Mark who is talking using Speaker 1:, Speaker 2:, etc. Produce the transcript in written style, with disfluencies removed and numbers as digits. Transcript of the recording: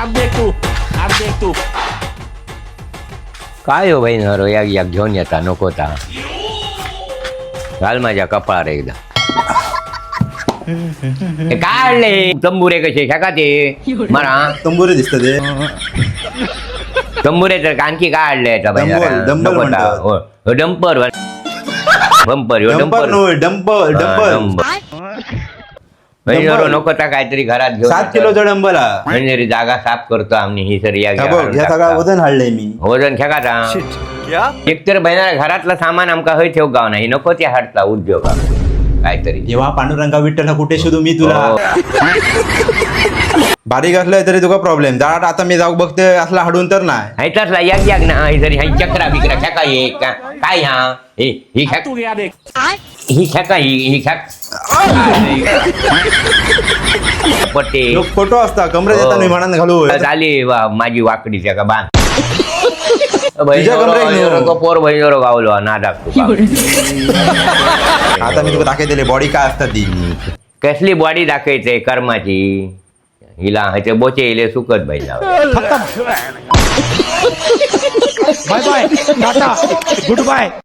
Speaker 1: अब देख तू, अब देख तू.
Speaker 2: काय हो बहीण, हरो याक याक घेऊन येता नको ता. घाल माझ्या कपाळार एकदा. हे काय आणले तंबुरे कसे शेका ते मरा.
Speaker 3: तंबुरे दिसत ते.
Speaker 2: तंबुरे तर आणखी काय आणले?
Speaker 3: डंबल, डंबल म्हणतात.
Speaker 2: डंपर, बंपर ह्यो.
Speaker 3: Dumper.
Speaker 2: Dumper.
Speaker 3: No, dumper. Dumper.
Speaker 2: बहिणीवर नको ता काहीतरी घरात घेऊन
Speaker 3: 7
Speaker 2: येतात.
Speaker 3: किलोचा डंबल हा.
Speaker 2: म्हणजे रे जागा साफ करतो आम्ही ही सर या.
Speaker 3: हा बघ, ह्या सगळा वजन हाडलंय मी.
Speaker 2: वजन खेकाचा. एकतर बहिणा घरातलं सामान आमका हय ठेव गाव नाही, नको ते हाडता उद्योग काहीतरी.
Speaker 3: जेव्हा पांडुरंगा विठ्ठल कुठे शोधू मी तुला?
Speaker 2: हो.
Speaker 3: बारीक असलं तरी तुका प्रॉब्लेम जाड. आता मी जाऊ बघते असला हाडून तर नाही.
Speaker 2: हायतासला याक याक ना हय सरी हाय चक्रा बिकरा खेका हे काय हा हे ही
Speaker 1: अब
Speaker 2: खेक.
Speaker 1: तू गया देख.
Speaker 2: ही खेका, ही ही खेक पट्टे.
Speaker 3: लोक फोटो असता कमरे
Speaker 2: हो.
Speaker 3: येतात विमानात घालू.
Speaker 2: झाली वा माझी वाकडी त्याका बांध.
Speaker 3: तुझ्या कमरेक न्हू.
Speaker 2: पोर बहिणीवर गावलो नादाक तुका.
Speaker 3: आता मी तुका दाखवतले बॉडी काय असतात ती.
Speaker 2: कसली बॉडी दाखवायचंय कर्माची हिला? ह्याचे बोचे इले सुकत बाई.
Speaker 4: Bye bye, tata, good bye.